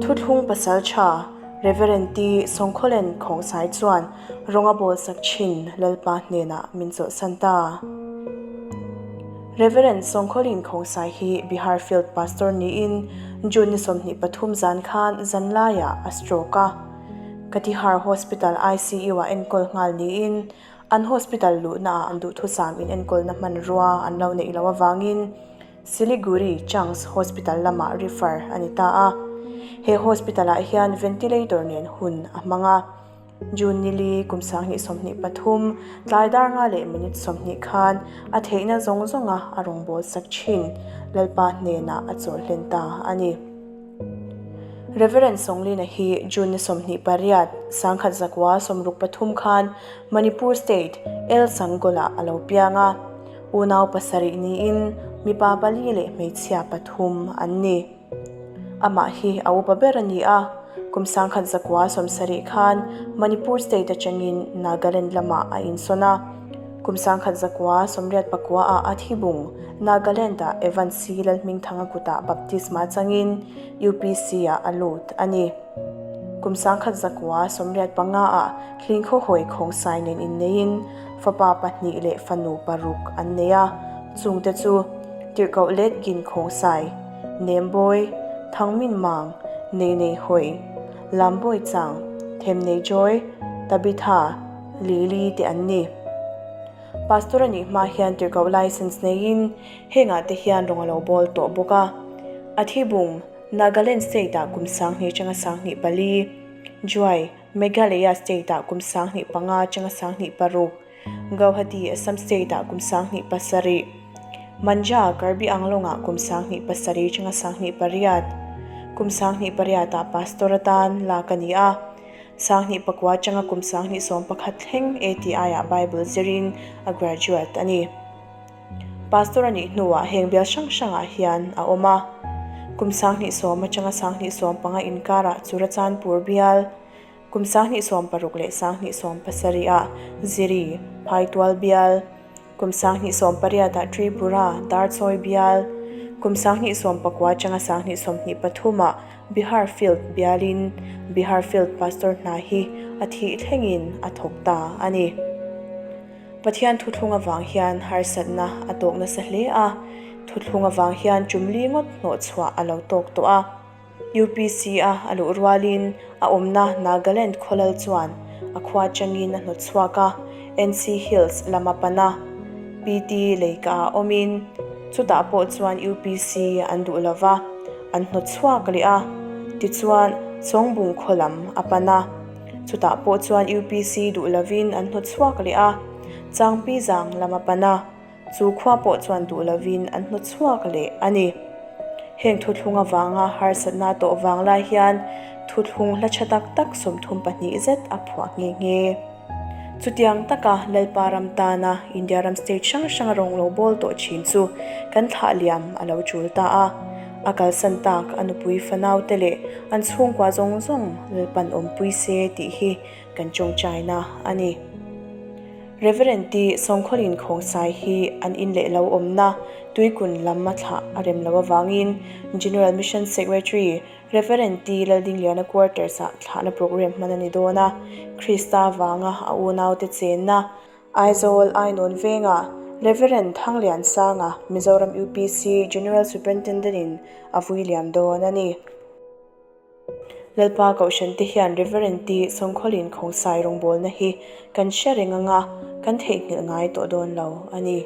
Thuthlung Pasaltha Rev. T. Sawngkhawlen Khongsai chuan rawng a bawlsak thin Lalpa hnenah min chawlhsan ta. Rev. Sawngkhawlin Khongsai hi Bihar Field Pastor niin June ni 23 zan khan zanlaiah a stroke a. Katihar Hospital ICU-ah enkawl nghal niin an hospital luhnaah an duhthusam in enkawlna hmanrua an lo neih loh avangin Siliguri Chang's Hospital lamah refer a ni ta a. He hospital-ah hian ventilator nen hun a hmang a. June nili kum 2023 tlai dar nga leh minute 20 khan a theihna zawng zawnga a rawngbâwl sak thin Lalpa hnenah a chawl hlen ta a ni. Reverend Songlina hi June ni 28, 1963 khan Manipur State, El Sangol-ah a lo piang a. Unau pasarih niin mipa pali leh hmeichhia pathum an ni. Amah hi a upa ber a ni a, kum 1970 khan Manipur state atangin Nagaland lamah a insawn a. Kum 1989 ah a thibung Nagaland-ah Evan C. Lalhmingthanga kutah baptisma changin UPC ah a lut a ni. Kum 1985 ah Hlingkhawhawi Khawngsai nen inneiin Fapa pahnih leh fanu paruk an nei a, chungte chu Tirhkoh Letgin Khawngsai, Nembawi, Thangmin Mang, Neinei Hawi, Lambawi Chang, Themnei Joy, Tabitha, Lily te an ni. Pastor a nih hma hian Tirhkoh license neiin hengah te hian rawng a lo bawl tawh bawk a. A thibung, Nagaland State-ah kum 20 atanga 24, Juai, Meghalaya State-ah kum 25 atanga 26, Gauhati, Assam State-ah kum 27, Manja, Karbi Anglong-ah kum 27 atanga 28, kum 28-ah Pastor atan lak a ni a, 29 atanga kum 21 thleng ATI-ah Bible zirin a graduate a ni. Pastor a nih hnuah heng bial hrang hrangah hian a awm a. Kum 2010 atanga 2015 inkarah Churachandpur bial, kum 2016 leh 2017 ah Ziri, Phaitual bial, kum 2018 ah Tripura, Darchawi bial, kum 2019 atanga 2023 ah Bihar Field bialin Bihar Field Pastor hna hi a thih thlengin a thawk ta a ni. Pathian thuthlung avang hian harsatna a tawk nasa hle a, thuthlung avang hian ṭumli ngawt hnawhchhuah a lo tawk tawh a. UPC a a luh rualin a awmna Nagaland khawlal chuan a khua changin a hnawt chhuak a, NC Hills lam a pan a, PT leika ah awmin chutah pawh chuan UPC an duh lo va, an hnawt chhuak leh a, tichuan Chawngbung khaw lam a pan a. Chutah pawh chuan UPC duh lovin an hnawt chhuak leh a, Changpi zang lam a pan a, chu khua pawh chuan duh lovin an hnawt chhuak leh a ni. Heng thuthlung avanga harsatna tawh vang lai hian thuthlung hla tha tak tak 32 zet a phuah nghe nghe. Chutiang taka Lalpa ram tana India ram state hrang hranga rawng lo bawl tawh thin chu kan thlah liam a lo tul ta a. A kalsan tak a nupui fanau te leh an chhungkua zawng zawng Lalpan awmpui se tih hi kan tawngtaina a ni. Reverend T. Sawngkhawlin Khawngsai hi an in leh lo awmna Tuikun lam a thlah a rem loh avangin General Mission Secretary Rev. T. Laldingliana Quarters-ah thlahna programme hman a ni dawn a, Krista vanga a unaute chenna, Aizawl Ainawn Vengah Rev. Thangliansanga, Mizoram UPC General Superintendent-in a vui liam dawn a ni. Lalpa Kohhrante hian Rev. T. Sawngkhawlin Khongsai rawngbawlna hi kan hre reng anga kan theihnghilh ngai tawh dawn lo a ni.